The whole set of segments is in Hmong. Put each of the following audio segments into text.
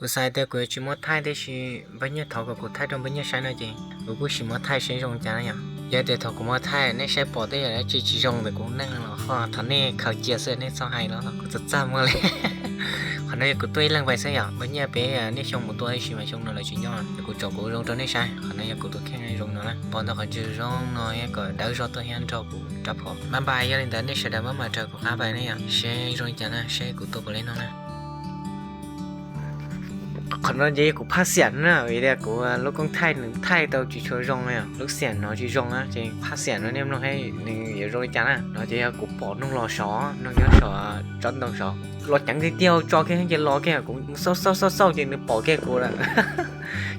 Kuv xav tias kuv yuav tsis muab thaij tiam sis npawg Nyiaj thov kom kuv thaij rau npawg Nyiaj saib no ces kuv kuj sim muab thaij saib zoo li cas na yom. Yog tias thaum kuv muab thaij nej saib pom tej yam dab tsi tsis zoo ntawm kuv neej los ho thov nej khaws cia xwb, nej txhob hais los kuv txaj txaj muag li. Qhov no yog kuv tuaj ib leeg pais xwb yom, npawg Nyiaj peb niaj xyoo mus tua tab sis mas xyoo no lawv tsis nyob, kuv tsom kuv zoo rau nej saib. Qhov no yog kuv tus kheej zoo no na, pom ntawm qhov ntsis zoo no kom dawb zog tuaj thiab nrog kuv rab phom. Bye bye, yog li ntawd nej sawv daws maj mam raws kuv qab pais na yom, seb zoo li cas na, seb kuv tua puas li no na. Qhov no ces kuv phaj xiam na, vim tias kuv lub koob thaij nws thaij tau tsis tshua zoo, lub xiam no tsis zoo na ces phaj xiam no nej mloog seb nws yuav zoo li cas na. No ces yog kuv pom noog los sov, noog nyob sov tsob ntoo sov, los ceev tiag tiag tso kiag ces los kiag, kuv xauj xauj xauj xauj ces nws pom kiag kuv lawm.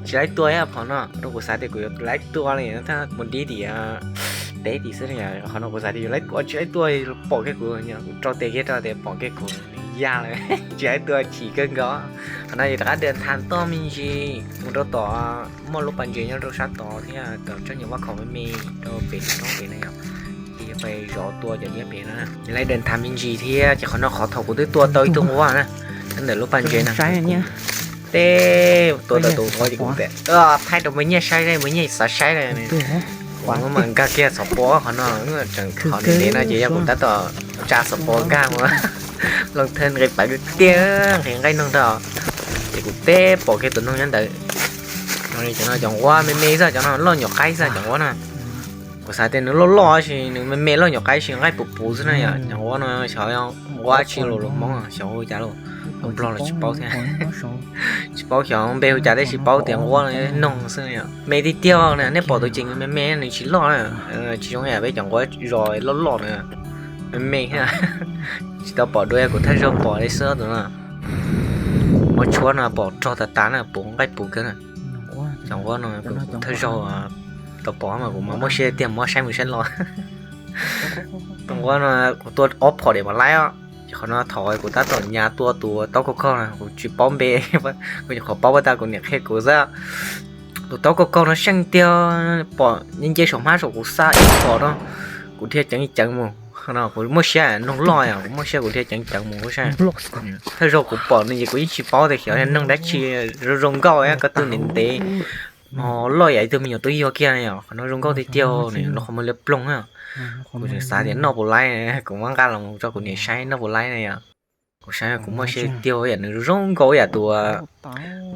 Tsis laib tua ib phom no rau kuv xav tias kuv yuav laib tua li, mus dib tim teb tim xwb. Qhov no kuv xav tias yuav laib tua tsis laib tua, pom kiag kuv, kuv rau tes kiag rau tes pom kiag kuv, nws ya lawm. Tsis laib tua chim kawg nkaus. Qhov no yog rov qab dawm thas toj me ntsis mus rau tom muaj lub pas ntses nyob rau sab tod thiab tom tsob nyuam vaj khaum me me rau pem roob pem na yom. Ces yog pais zov tua cov liab pem no, laib dawm thas me ntsis thiab ces qhov no qhov thaum kuv twb tua tau ib tug nquab na, ntawm lub pas ntses no. Teb tua tau tus nquab ces kuv thaij rau npawg Nyiaj saib, npawg Nyiaj xav saib na. Kuv mam nkag kiag xov pos qhov no, tseem qhov ntev no ces yog kuv tab tom tsa xov pos nkag mus. Looj thawj nqis pawv tiag, nqis nqaij noog tag, ces kuv teb pom kiag tus noog nyob ntawd. Cov no cov nquab me me xwb, cov no loj nyuam qaib xwb cov nquab no. Kuv xav tias nws loj loj sis nws me me loj nyuam qaib sis nqaij puv puv xwb na yom. Cov nquab no xyov nquab tsi los lus Hmoob, xyov hu cas los, lus Nplog los tsis paub thiab. Tsis paub xyov npe hu cas tab sis paub tias nquab no noog xwb na yom. Me tiag tiag na, nej pom tus ceem me me nws tsis loj na, tsis zoo yam peb cov nquab zos loj loj na, me me thiab. Tsis tau pom dua, kuv thawj zaug pom li xwb tus no. Muab tshuab no pom rog tas tas na, puv nqaij puv kawg na. Cov nquab no kuv thawj zaug tau pom mas kuv mas muaj siab tiag muab saib mus saib los. Tus nquab no kuv tua ob phom diam mam laib os. Ces qhov no thaum kuv tab tom nyas tua tus taub kaug kaug no kuv tsis paub npe, kuv nyuam qhuav paub tas kuv niam qhia kuv xwb. Tus taub kaug kaug no seej tiag, pom nce nce saum hmab saum kuv xa ib phom no, kuv dhia ceev ceev mus. Qhov no kuv muaj siab noog loj yom, kuv muaj siab kuv dhia ceev ceev mus kuv saib. Thawj zaug kuv pom nws ces kuv yeej tsis paub tias xyov yog noog dab tsi, zoo zoo nkauj, ko tw ntev ntev, loj yam ib tug me nyuam tub yuag kiag na yom. Qhov no zoo nkauj tiag tiag, nws qhov muag liab ploog na. Kuv tseem xav tias noj puas laib, kuv muab nqa los mus rau kuv niam saib noj puas laib na yom. Kuv saib kuv muaj siab tiag, yam nws zoo nkauj yam tus,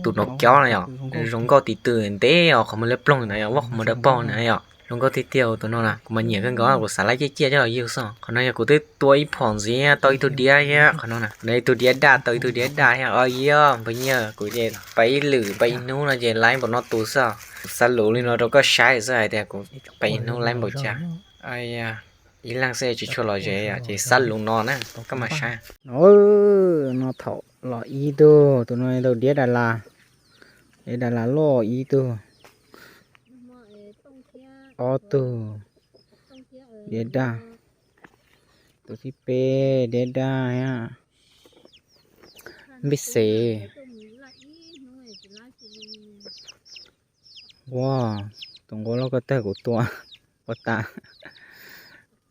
tus no kiob na yom, zoo nkauj ti tw ntev os, qhov muag liab ploog na yom, vaj qhov muag dawb paug na yom. Zoo nkauj tiag tiag tus no na, kuv mas nyiam kawg nkaus, kuv xav laib ciaj ciaj coj los yug xwb. Qhov no yog kuv twb tua ib phom ntxiv tau ib tug diab thiab qhov no na, ib tug diab daj tau ib tug diab daj thiab. Os yog npawg Nyiaj, kuv ces pais ib lwm pais ib hnub no ces laib npaum no tus xwb. Kuv xa lus li no rau koj saib xwb hais tias kuv pais ib hnub laib npaum cas. Ib leeg xwb tsis tshua lom zem ces xa lus no na, koj mam saib. No, no thaum los ib tug, tus no tau diab da las, diab da las loj ib tug. Ob tug diab daj, tus thib peb diab daj thiab. Npej xev. Ua, tus nquab loj ko tawg kuv tua, ua tas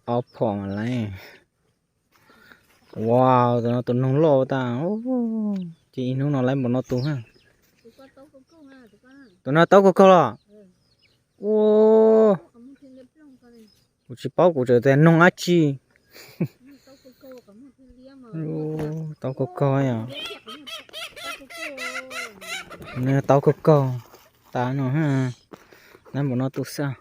ob phom mas laib. Ua, tus no tus noog loj tas, ces ib hnub no laib npaum no tus. Tus no taub kaug kaug los? Ua, kuv tsis paub, kuv tseem tias noog dab tsi. Taub kaug kaug yom. Taub kaug kaug tas no, laib npaum no tus xwb.